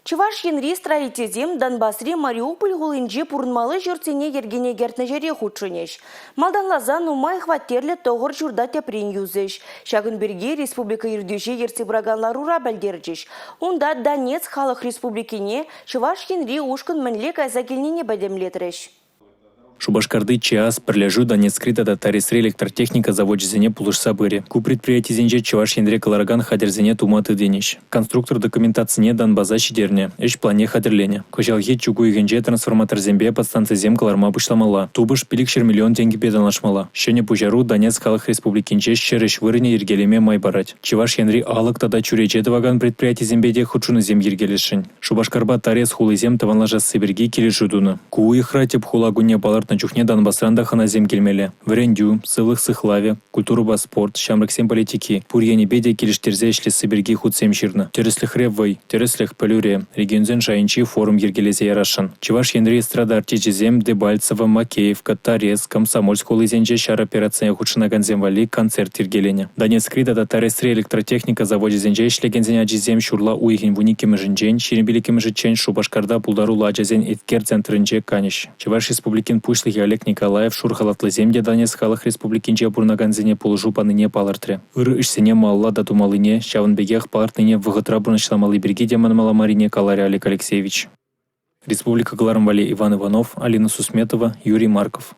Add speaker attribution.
Speaker 1: Чӑваш Енри строительсем Донбасри Мариуполь хулинче пурӑнмалли ҫуртсене йӗркене кӗртнӗ ҫӗре хутшӑнӗҫ. Малтанласа нумай хваттерлӗ тӑхӑр ҫурта тӗпрен юсӗҫ. Ҫакӑн пирки республика ертӳҫи ертсе пыракан ларура пӗлтерчӗҫ. Унта Донецк Халӑх Республикине Чӑваш Енри ушкӑн мӗнле кайса килнине пӗтӗмлетрӗҫ.
Speaker 2: Шупашкарти ЧЭАЗ пӗрлешӳ Донецкри тата Торезри электротехника завочӗсене пулӑшса пырӗ. Ку предприятисенче Чӑваш Енре кӑларакан хатӗрсене тума тытӑнӗҫ. Конструктор документацине Донбаса ҫитернӗ, ӗҫ планне хатӗрленӗ. Кӑҫалхи чӳк уйӑхӗнче трансформаторсемпе подстанцисем кӑларма пуҫламалла. Тупӑш 500 миллион тенкӗпе танлашмалла. Ҫӗнӗ пуҫару Донецк Халӑх Республикинче 100 ӗҫ вырӑнӗ йӗркелеме май парать. Чӑваш Енри алӑк тата чӳрече тӑвакан предприятисемпе те хутшӑнусем йӗркелесшӗн. Шупашкарпа Торез хулисем тӑванлашасси пирки килӗшӳ тунӑ. Ку уйӑхра тӗп хула кунне палӑртнӑ чухне Донбасран та хӑнасем килмелле. Вӗрентӳ, сывлӑх сыхлавӗ, культурӑпа спорт, ҫамрӑксен политики – пур енӗпе те килӗштерсе ӗҫлесси пирки хутсем ҫырнӑ. «Тӗрӗслӗхре – вӑй, тӗрӗслӗх – пӗлӳре» регионсен шайӗнчи форум йӗркелесе ярасшӑн. Чӑваш Енри эстрада артисчӗсем Дебальцево, Макеевка, Торез, Комсомольск хулисенче ҫар операцине хутшӑнакансем валли концерт йӗркеленӗ. Донецкри тата Торезри электротехника завочӗсенче ӗҫлекенсен ачисем ҫурла уйӑхӗн 12-мӗшӗнчен 25-мӗшӗччен Шупашкарта пултаруллӑ ачасен «Эткер» центрӗнче канӗҫ. Чӑваш Республикин Пуҫлӑхӗ Олег Николаев шур халатлисем те Донецк Халӑх Республикинче пурӑнакансене пулӑшу панине палӑртрӗ. Ырӑ ӗҫсене малалла та тумаллине, ҫавӑн пекех палӑртнине вӑхӑтра пурнӑҫламалли пирки те манмалла маррине каларӗ Олег Алексеевич. Республика кӑларӑм валли Иван Иванов, Алина Сусметова, Юрий Марков.